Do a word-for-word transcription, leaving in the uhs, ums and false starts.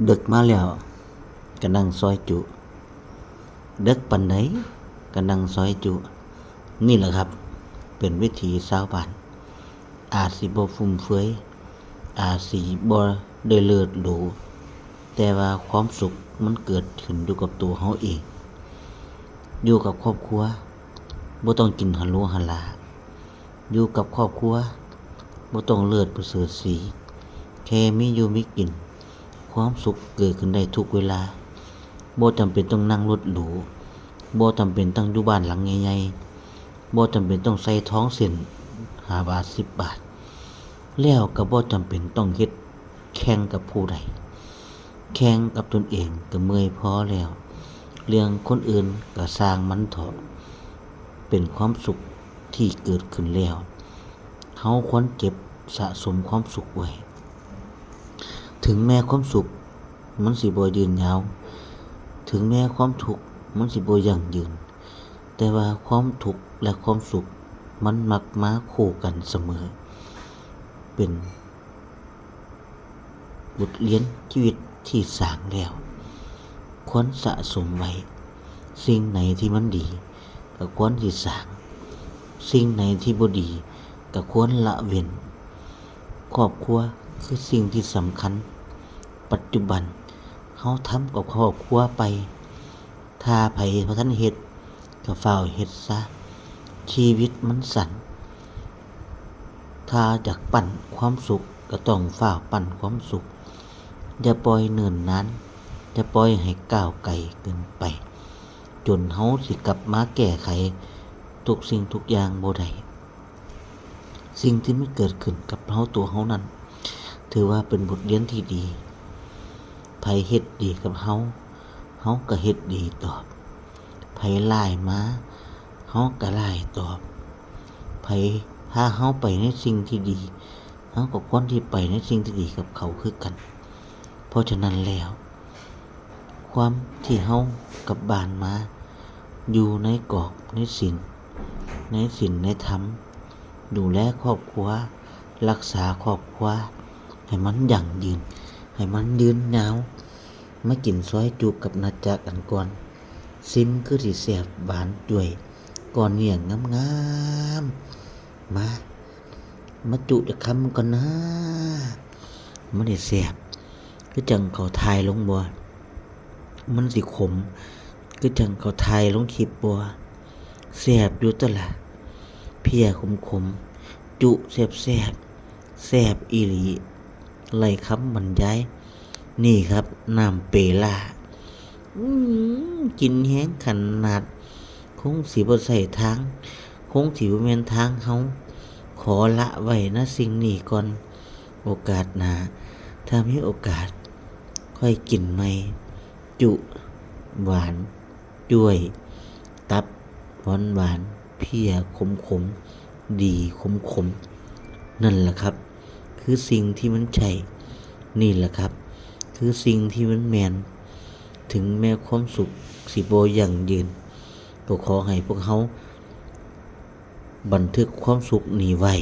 ดึกมาแล้วก็นั่งซอยจุ ดึกปานใดก็นั่งซอยจุ นี่แหละครับ เป็นวิถีชาวบ้าน อาจสิบ่ฟุ่มเฟือย อาจสิบ่ได้เลิศหรู แต่ว่าความสุขมันเกิดขึ้นอยู่กับตัวเฮาเอง อยู่กับครอบครัว บ่ต้องกินหรูหรา อยู่กับครอบครัว บ่ต้องเลิศประเสริฐศรี แค่มีอยู่มีกิน ความสุขเกิดขึ้นได้ทุกเวลา บ่จำเป็นต้องนั่งรถหรู บ่จำเป็นต้องอยู่บ้านหลังใหญ่ๆ บ่จำเป็นต้องใส่ทองเส้นห้าบาทสิบบาท แล้วก็บ่จำเป็นต้องเฮ็ดแข่งกับผู้ใด แข่งกับตนเองก็เมื่อยพอแล้ว เรื่องคนอื่นก็ซ่างมันเถาะ เป็นความสุขที่เกิดขึ้นแล้ว เฮาควรเก็บสะสมความสุขไว้ ถึงแม้ความสุขมันสิบ่ยืนยาว ถึงแม้ความทุกข์มันสิบ่ยั่งยืน แต่ว่าความทุกข์และความสุขมันมักมาคู่กันเสมอ เป็นบทเรียนชีวิตที่สร้างแล้ว ควรสะสมไว้ สิ่งไหนที่มันดีก็ควรสิสร้าง สิ่งไหนที่บ่ดีก็ควรละเว้น ครอบครัวคือสิ่งที่สำคัญ ปัจจุบันเฮาทำกับครอบครัวไป ถ้าไผบ่ทันเฮ็ดก็ฟ้าวเฮ็ดซะ ชีวิตมันสั้น ถ้าอยากปั้นความสุขก็ต้องฟ้าวปั้นความสุข อย่าปล่อยเนิ่นนาน อย่าปล่อยให้ก้าวไกลเกินไป จนเฮาสิกลับมาแก้ไขทุกสิ่งทุกอย่างบ่ได้ สิ่งที่มันเกิดขึ้นกับเฮาตัวเฮานั้น ถือว่าเป็นบทเรียนที่ดี ไผเฮ็ดดีกับเฮา เฮาก็เฮ็ดดีตอบ ไผร้ายมา เฮาก็ร้ายตอบ ไผพาเฮาไปในสิ่งที่ดี เฮาก็ควรที่ไปในสิ่งที่ดีกับเขาคือกัน เพราะฉะนั้นแล้ว ความที่เฮากลับบ้านมา อยู่ในกรอบในศีล ในศีลในธรรม ดูแลครอบครัว รักษาครอบครัว ให้มันยั่งยืน ให้มันยืนยาว มากินซอยจุกับน้าจักอันก่อน ซิมคือสิแซ่บหวานจ้วย ก้อนเนื้องามๆ มา มาจุจักคำก่อนนะ มันสิแซ่บ คือจั่งเขาถ่ายลงบ่ มันสิขม คือจั่งเขาถ่ายลงคลิปบ่ แซ่บอยู่ตั๊วล่ะ เพี้ยขมๆ จุแซ่บๆ แซ่บอีหลี ไร้คำบรรยาย นี่ครับ น้ำเปล่า อืม กินแฮงขนาด คงสิบ่ใช่ทาง คงสิบ่แม่นทางเฮา ขอละไว้นะสิ่งนี้ก่อน โอกาสหน้า ถ้ามีโอกาส ค่อยกินใหม่ จุ หวาน จ้วย ตับ หวานหวาน เพี้ยขมขม ดีขมขม นั่นล่ะครับ คือสิ่งที่มันใช่ นี่ล่ะครับ คือสิ่งที่มันแม่น ถึงแม้ความสุขสิบ่ยั่งยืน ก็ขอให้พวกเฮาบันทึกความสุขนี้ไว้